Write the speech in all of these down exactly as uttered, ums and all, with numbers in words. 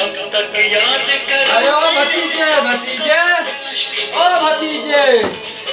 अरे ओ भतीजे, भतीजे, ओ भतीजे,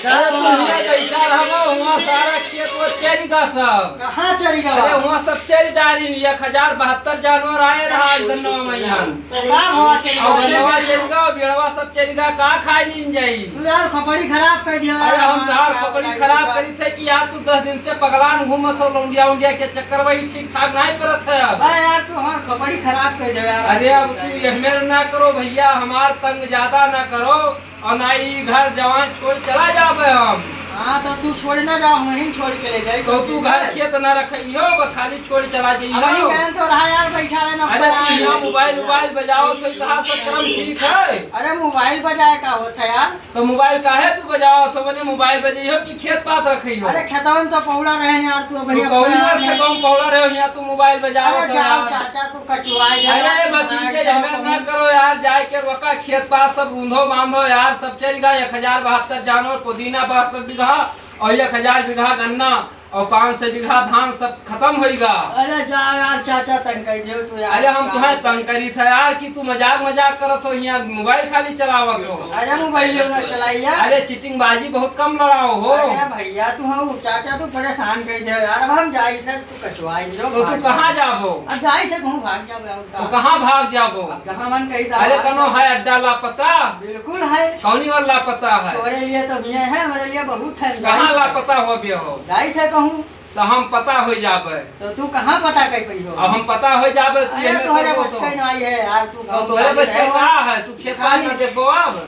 अरे तू हियाँ बैठा रहबो, हुआँ सारा खेत वो चरिगा सब। कहाँ चरिगा? अरे हुआँ सब चरि डारिन, एक हजार बहत्तर जानवर आए रहा आज धनवा मइहन। तो का भवा चरिगा? और धनवा चरिगा, बेड़वा सब चरिगा, का खाइ लीन जाई? तू यार खोपड़ी खराब कर दिया अरे यार, हम हमार यार का खोपड़ी बताई खराब यार। करी थे कि यार तू दस दिन से पगलान घूमत हो, लौंडिया उंडिया के चक्कर वही ठीक ठाक नाहीं परत है अब। अरे यार तू हमार खोपड़ी खराब कर दे यार। अरे अब तू यह मेर ना करो भइया, हमार तंग ज्यादा ना करो, और ना ई घर जवान छोड़ चला जाबे हम। हाँ तो तू छोड़ ना जाओ, हम ही छोड़ चले जाए। तो तू घर खेत ना रखइहो, बस खाली छोड़ चला जइहो। अब वही कहन तो रहा यार, बैठा रहना अरे पड़ा तू है। यहाँ मोबाइल उबाइल बजाओ तो कहाँ सब काम ठीक है? अरे मोबाइल बजाए का होता है यार? तो मोबाइल काहे तू बजावत हो? मने मोबाइल बजइहो कि खेत पात रखइहो? अरे खेतवन तो पौड़ा रहे यार, तू अबही तू कौन अपना यार खेतवन पौड़ा रहे हो? यहाँ तू मोबाइल बजावत अरे हो जाओ यार। चाचा, तू कचुआई दे अरे यार, तू भतीजे, बनाए झमेला ना खाओ। करो यार, जाए के रोका खेत पात सब रूंधो बांधो यार, सब चरिगा एक हजार बहत्तर जानवर, पुदीना बहत्तर बीघा और एक हजार बीघा गन्ना। और पाँच सौ बीघा धान सब खतम होइगा। अरे जाओ यार चाचा, तंग कर दियो तू यार। अरे हम तुम्हें तंग करी था यार कि तू मजाक मजाक करत हो, यहाँ मोबाइल खाली चलावत हो। अरे मोबाइल ना चलाई यार। अरे चीटिंग बाजी बहुत कम लड़ाओ हो। अरे भइया तू हम चाचा तू परेशान कर दे यार, अब हम जाई थे तू कचवाई दियो, तो तू भाग कहाँ जाओ। जाबो? अब जाई थे कहूँ भाग जाओ यार। तो कहाँ भाग जाबो? अब जहाँ मन कही अरे कनो है अड्डा लापता? बिल्कुल है। कौनी और लापता है? तोरे लिए तो ये है, हमारे लिए बहुत है। कहाँ लापता हो बे हो? जाई थे कहूँ। तो हम पता हो जाबे। तो तू कहाँ पता कर पइहो? अब हम पता हो जाबे, तू अरे एने तोहरे करबो बस तो। के नाई है यार, तू तो गाँव तोहरे में बस के रहे का हो। है? तू खेत खाली। बाड़ी में देखबो अब।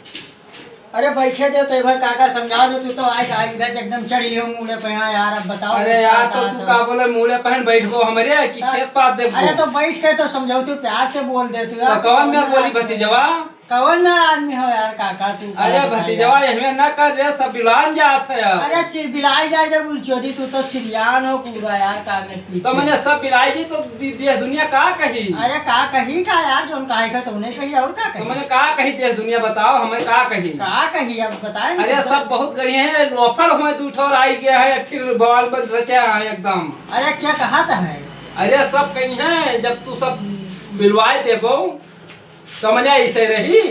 अरे बैठे दे, तो एक बार काका समझा दे, तू तो आए, आए इधर से एकदम चढ़ लियो मूड़े पे यहाँ यार, अब बताओ अरे कुछ यार, का तो तू तो। का बोले मूड़े पहन बैठबो हमरे कि हाँ। खेत पात देखबो? अरे तो बैठ के तो समझाओ, तू प्यार से बोल दे तू यार, तो कौन तू में बोली भतीजवा? कौन में आदमी हो यार काका तू? अरे भतीजवा, यही में ना कर रे, सब बिलान जात है यार। अरे सिर बिलाई जाए जब उलचोदी, तू तो सिरियान हो पूरा यार, का में पीछे। तो मने सब बिलाई जी तो दे-, देश दुनिया का कही? अरे का कही का यार, जोन काहे का तोने कही और का तो कही? मने का कही देश दुनिया बताओ, हमें का कही? का कही अब बताए ना अरे तो। सब बहुत गढ़िया है, लोफड़ हुए दू ठोर आई गया है, फिर बवाल बन रचा है एकदम। अरे क्या कहा था है? अरे सब कही है, जब तू सब बिलवाए देबो, समझ आई से रही।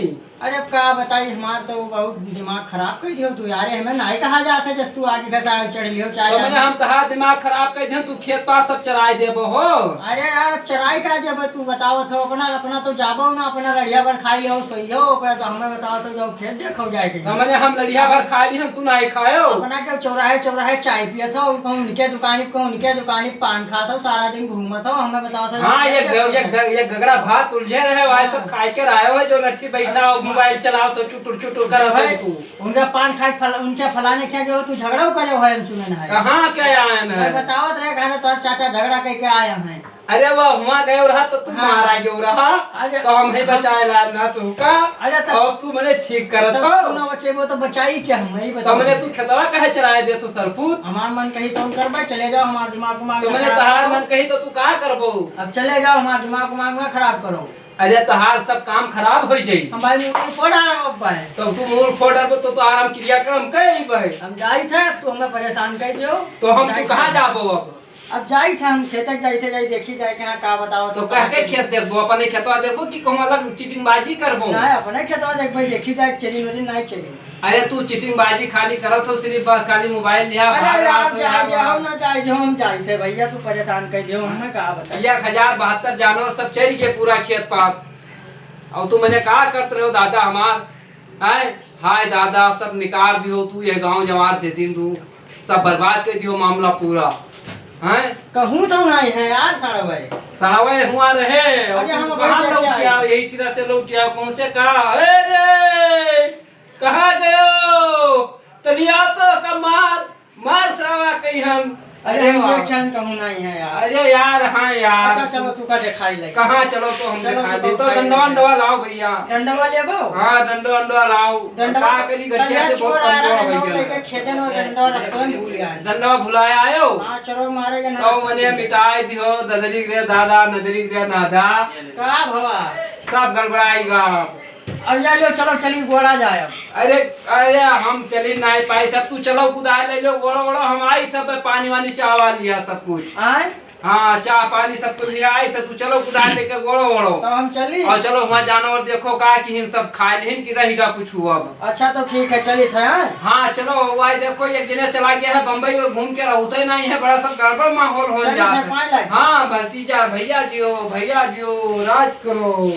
अरे अब का बताई, हमार तो बहुत दिमाग खराब कर दियो तू यार, हमें नाई कहा जात है, जस तू आगे घसा चढ़ लियो, चाहे तो मैंने आगे हम तहार दिमाग खराब कर दियो, तू खेत पार सब चराई देबो हो। अरे यार, अब चराई का देबो, तू बतावत हो, अपना, अपना तो जाबो ना, अपना लड़िया भर खाई हो, सोई हो, ओकरा तो हमें बताओ तो जाओ खेत देखो जाए के। तो मैंने हम लड़िया भर खाई ली, हम तू नाई खायो। अपना के चौराहे, चौराहे चाय पियत हो, कहूँ उनके दुकानी, कहूँ उनके दुकानी पान खात हो, सारा दिन घूमत हो, हमें बताओ तो हाँ, जाओ ये खेत ग-, देखो ये जाए। ग-, ये गगरा भात उलझे रहे, वाई सब हाँ। खाए के रहे हो, जो नट्ठी बैठा हो, हाँ। मोबाइल चलाओ तो चुटुर चुटुर करत हो भाई, तू। उनका पान खाए फल-, उनके फलाने क्या जो तू झगड़ा करे हो, हम सुने ना है। कहाँ क्या आए ना मैं है? बतावत रहे, घरे तोर चाचा झगड़ा करके आए हैं। अरे वो हुआं गयो रहा तो तू हाँ। मारा गयो रहा, अरे तो हम ही हम बचाए ला ना तू का, अरे तब और तू मने ठीक करत तब हो। तू ना बचेबो तो बचाई क्या हम, यही तो बताओ। मने तू खेतवा काहे चराए दे तू सरपूत? हमार मन कही तो हम करबे, चले जाओ, हमार दिमाग उमाग तो ना मने खराब तहार करो। मन कही तो तू का करबो? अब चले जाओ, हमार दिमाग उमाग ना खराब करो। अरे तहार सब काम खराब हो जाई। हम भाई मूड़ फोड़ आ रहा अब भाई। तो तू मूड़ फोड़ रहा तो, तो आराम क्रियाक्रम कहीं भाई। हम जाई थे, अब तू हमें परेशान कर दियो। तो हम जाई तू कहाँ थे। जाबो अब? अब जाई थे हम खेत तक, जाई थे, जाई देखी जाए कि हाँ का बताओ तो तो कह के का खेत देखबो, अपने खेतवा देखबो कि कहूँ अलग चीटिंगबाजी करबो? नहीं, अपने खेतवा देखबे, देखी जाए चली मिली नहीं चली। अरे तू चीटिंगबाजी खाली करत हो, सिर्फ बस खाली मोबाइल लिया, अरे भाग यार, रहा तो जाए यार दे, वहाँ। हम ना जाए दे, हम जाए थे भैया, तू परेशान कर दियो, हमें का बताई। एक हजार बहत्तर जानवर सब चरि गए पूरा खेत पात। और तू मने का करत रहो दादा हमार? हैं? हाय दादा, सब निकार दियो तू, ये गांव जवार से दिन तू सब बर्बाद कर दियो मामला पूरा। हैं? कहूँ तो नहीं है यार सड़वे। सड़वे हुआ रहे, और अरे तू हम कहाँ बैठ लौट जाए। आओ? यही चीरा से लौट आओ, कौन से का? अरे रे, कहाँ गयो? तलिया तो का मार, मार सड़वा कहीं हम। अरे अरे हम वाह। देखे हम कहूँ नहीं है यार। अरे यार, हाँ यार। अच्छा चलो तू का दिखाई ले। कहाँ चलो तो हम चलो दिखाई तू दे। तो दिखाई डंडवा दे। वंडवा लाओ भैया। डंडवा लेबो? हाँ, डंडवा वंडवा लाओ। डंडवा का करी, गठिया कलिया से बहुत छोड़ आ रहा कमजोर है, हो गया। लेके खेते में डंडवा रस्तवा में भूल गया। डंडवा भुलाए आयो। हाँ, चलो मारे के तो ना मने मिटाए दियो, ददरी रे दादा, नदरी रे दादा। का भवा? सब गड़बड़ाई गा। अब जा लियो, चलो, चली, गोड़ा जाए अब। अरे, अरे, हम चली नाई पाई, तब तू चलो, कुदाल ले लो, गोड़ो, गोड़ो, हम आई, तब पानी वानी चावा लिया, सब कुछ। आय? हाँ, चाह पानी सब कुछ मिलाए, तो तू चलो कुदार लेके गोड़ो ओड़ो। तो हम चली? और चलो वहाँ जानवर देखो का कि हिन सब खाए लिहिन कि रहिगा कुछ अब। अच्छा, तो ठीक है, चली थे, हाँ? हाँ, चलो, वही देखो, एक जने चला गया है बम्बई, वो घूम के रहते नहीं है, बड़ा सब गड़बड़ माहौल हो चली जाता थे, है। पाए लागे। हाँ, भतीजा, भैया जियो, भैया जियो, राज करो।